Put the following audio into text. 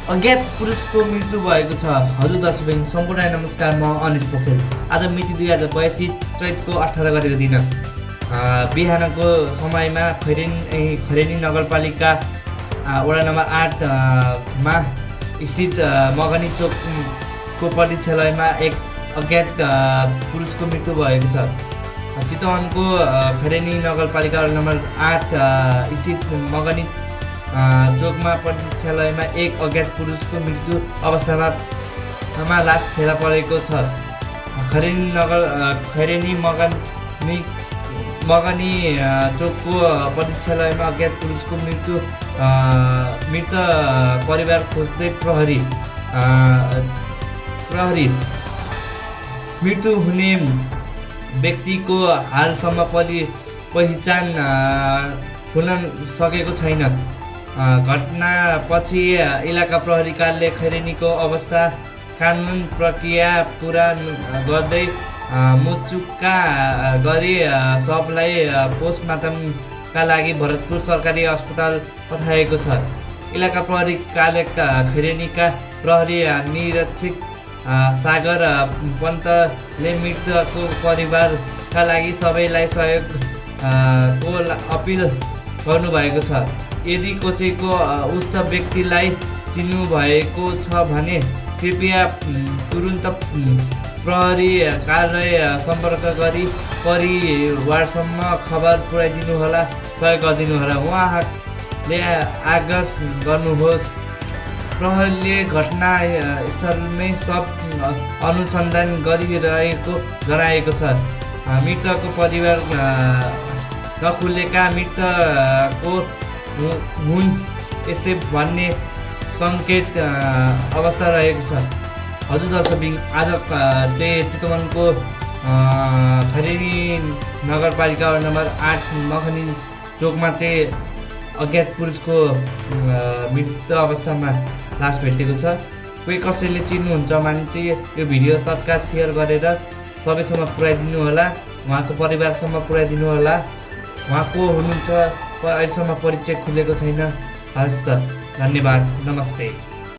अज्ञात पुरुषको मृत्यु भएको छ। हजुर दर्शकबिन सम्पूर्ण नमस्कार, म अनिश पोखरेल। आज मिति 2082 चैतको 18 गतेको दिन बिहानको समयमा खैरेनी नगरपालिका वडा नम्बर 8 मा स्थित मगनी चोकको परीक्षालयमा एक अज्ञात पुरुषको मृत्यु भएको छ। चितवनको खैरेनी नगरपालिका वडा नम्बर 8 स्थित मगनी चोकमा परीक्षालयमा एक अज्ञात पुरुषको मृत्यु अवस्थामा लास फेला परेको छ। खैरेनी मगनी चोकको परीक्षालयमा अज्ञात पुरुषको मृत परिवार खोज्दै प्रहरी मृत्यु हुने व्यक्तिको हालसम्म पहिचान हुन सकेको छैन। घटनापछि इलाका प्रहरी कार्यालय खैरेनीको अवस्था कानुन प्रक्रिया पुरा गर्दै मुचुक्का गरी शवलाई पोस्टमार्टमका लागि भरतपुर सरकारी अस्पताल पठाएको छ। इलाका प्रहरी कार्यालय खैरेनीका प्रहरी निरीक्षक सागर पन्तले मृतकको परिवारका लागि सबैलाई सहयोगको अपील गर्नुभएको छ। यदि कसैको उक्त व्यक्तिलाई चिन्नुभएको छ भने कृपया तुरुन्त प्रहरी कार्यालय सम्पर्क गरी परिवारसम्म खबर पुर्याइदिनुहोला, सहयोग गरिदिनुहोला। उहाँले आग्रह गर्नुहोस्। प्रहरीले घटनास्थलमै सब अनुसन्धान गरिरहेको जनाएको छ। मृतकको परिवार नखुलेका मृतकको हुन् यस्तै भन्ने सङ्केत अवस्था रहेको छ। हजुर दर्शकबिन, आज चाहिँ चितवनको खैरेनी नगरपालिका वडा नम्बर 8 मगनी चोकमा चाहिँ अज्ञात पुरुषको मृत अवस्थामा लास भेटेको छ। कोही कसैले चिन्नुहुन्छ भने चाहिँ यो भिडियो तत्काल सेयर गरेर सबैसम्म पुर्याइदिनु होला, उहाँको परिवारसम्म पुर्याइदिनु होला। उहाँको हुनुहुन्छ अहिलेसम्म परिचय खुलेको छैन। हस् त, धन्यवाद, नमस्ते।